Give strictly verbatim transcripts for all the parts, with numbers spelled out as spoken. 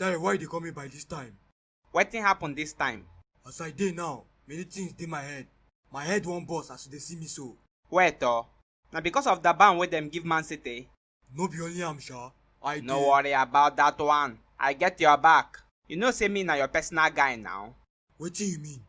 Tare, why you dey call me by this time? Wetin happen this time? As I dey now, many things dey my head. My head wan burst as you dey see me so. Wait o. Na because of the ban wey dem give Man City? No be only am sha. I No dey worry about that one. I get your back. You know say me na your personal guy now. Wetin you mean?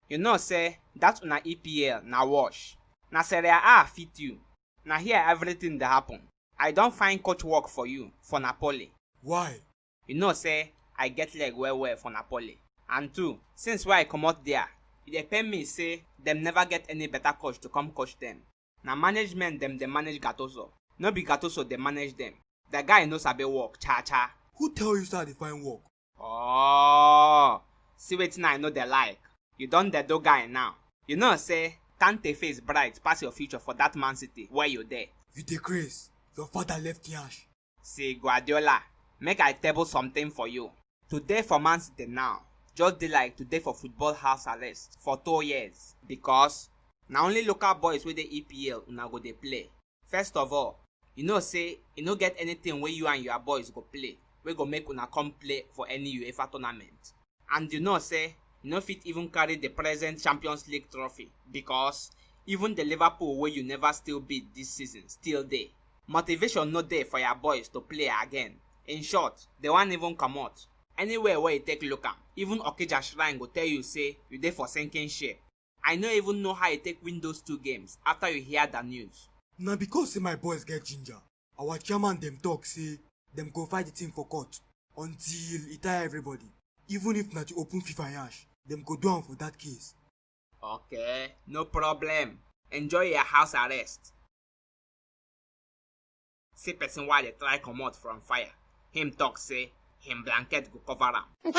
You know say that una E P L na wash. Na Serie A fit you. Na here everything dey happen. I don find coach work for you for Napoli. Why? You know say I get leg well well for Napoli. And two, since wey I comot there, e dey pain me say dem never get any better coach to come coach dem. Na management dem dey manage Gattuso. No be Gattuso dey manage dem. The guy no sabi work, cha cha. Who tell you say I dey find work? Oh, see wetin I no dey like. You don dey do guy now. You know say Kante face bright pass your future for that Man City where you dey. You dey craze. Your father left yansh. See Guardiola, make I table something for you. To dey for Man City now, just dey like to dey for football house arrest for two years because na only local boys wey dey E P L una go dey play. First of all, you know say e no get anything wey you and your boys go play wey go make una come play for any UEFA tournament. And you know say you no fit even carry the present Champions League trophy because even the Liverpool wey you never still beat this season still dey. Motivation no dey for your boys to play again. In short, they wan even comot. Anywhere wey you take look am, even Okija Shrine go tell you say you dey for sinking ship. I no even know how you take win those two games after you hear the news. Na because say my boys get ginger. Our chairman dem talk say dem go fight the thing for court until e tire everybody. Even if na to open FIFA yansh, dem go do am for that case. Okay, no problem. Enjoy your house arrest. See person wey dey try comot from fire. Him talk say him blanket go cover am.